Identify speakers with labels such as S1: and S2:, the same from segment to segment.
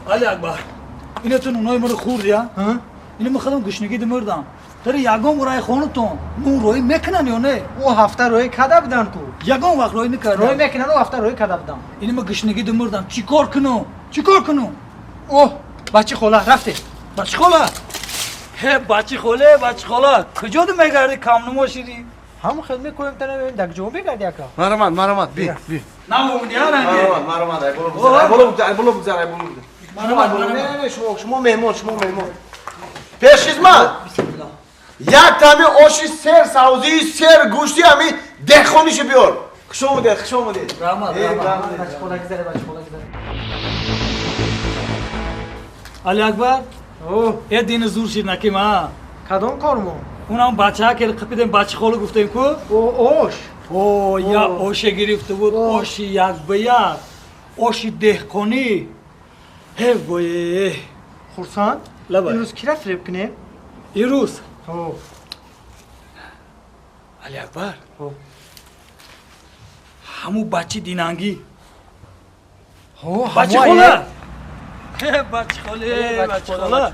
S1: Али Акбар, ино ту нунои маро хӯрди, а? Ино ман худам гушнагӣ мурдам. Тари ягон рай хонатон нун роӣ мекунанд ё не?
S2: Ӯ ҳафта роӣ када будан ку.
S1: Ягон вақт роӣ накарда.
S2: Роӣ мекунанд, ӯ ҳафта роӣ када будан.
S1: Ино ман гушнагӣ мурдам. Чӣ кор кунам? Чӣ кор кунам?
S2: Оҳ, бачи хола, рафте.
S1: Бачи хола? Ҳе, бачи холе, бачи хола. Куҷо ду мегардӣ камнумо шиди?
S2: Ҳамон хел мекунем, та намебинем, дар куҷо мегардӣ ака?
S3: Марамат, марамат, би, би.
S1: Намомадӣ, а ранге?
S3: Марамат, марамат, ай боло бигзар, ай боло бигзар, ай боло бигзар, ай боло бигзар.
S1: Марамат,
S3: Не,
S1: марамат.
S3: не, не, шумо, шумо меҳмон, шумо меҳмон. Пешхизмат. Як тами оши сер савзии сер гӯшти ҳами деҳқониша биёр. Хуш омадед, хуш омадед.
S1: Раҳмат,
S3: Э,
S1: раҳмат.
S3: раҳмат.
S2: Бачи хола гузаре, бачи хола гузаре.
S1: Али Акбар,
S2: Оҳ,
S1: э дини зур шид наким, а?
S2: кадом кормо?
S1: Унам бачаҳа ки қипидем бачи хола гуфтем ку?
S2: О, ош.
S1: О, я оше гирифта буд, оши як ба як, оши деҳқонӣ. Ҳе вое.
S2: Хурсанд?
S1: Лабай.
S2: Имрӯз кира фиреб кунем?
S1: Ирӯз.
S2: О,
S1: Али Акбар.
S2: О.
S1: Ҳамун бачи динангӣ.
S2: О,
S1: Бачи
S2: ҳамон
S1: хола. Ҳе, бачи холе,
S2: э,
S1: бачи хола.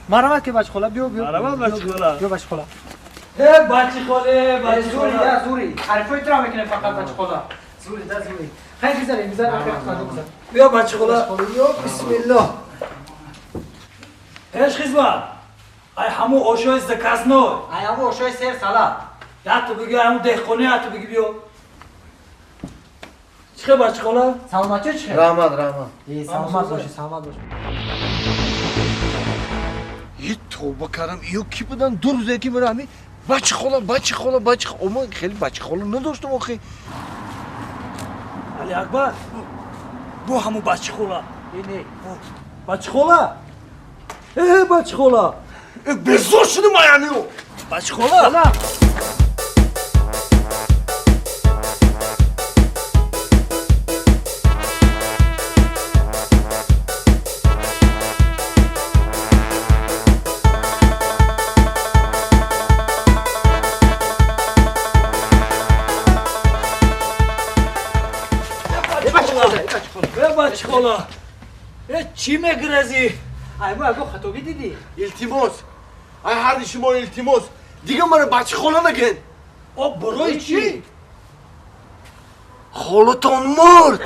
S2: Марамат ки бачи хола, биё, биё.
S1: Марамат, бачи хола.
S2: Биё, бачи хола.
S1: Ҳе, бачи холе, бачи
S2: Зури,
S1: хола.
S2: да, зури. Ҳарфои тура мекунем фақат бачи хола. Зури, да, зури. Хай гузарем, гузар, ака, гузар.
S1: Биё, бачи хола.
S2: Биё, бисмиллоҳ.
S1: Пеш хизмат. Ай ҳамун ошои заказной.
S2: Ай ҳамун ошои сер салат.
S1: Яту биги ҳамун деҳқонӣ яту биги биё. Чӣ хел бачи хола?
S2: Саломатчӣ чӣ хел?
S3: Раҳмат, раҳмат.
S2: Э, саломат бошӣ, саломат бошӣ.
S3: Е, тавба кардам, ё ки будан? Ду рӯзе ки мера ҳами бачи хола, бачи хола, бачи хола. Ман хеле бачи хола надоштам охи.
S1: Али Акбар, бу ҳамун бачи хола.
S2: Э, не.
S1: Бачи хола? Э, бачи хола.
S3: Э, безор шудам ай ҳамиё.
S1: Бачи хола?
S2: Хола.
S1: Э, бачи хола. Э, чӣ мегирезӣ?
S2: Ай мо ягон хатогӣ дидӣ?
S3: Илтимос. Ай ҳарди шумо илтимос. Дига мара бачи хола наген.
S1: О, барои чӣ?
S3: Холатон мурд.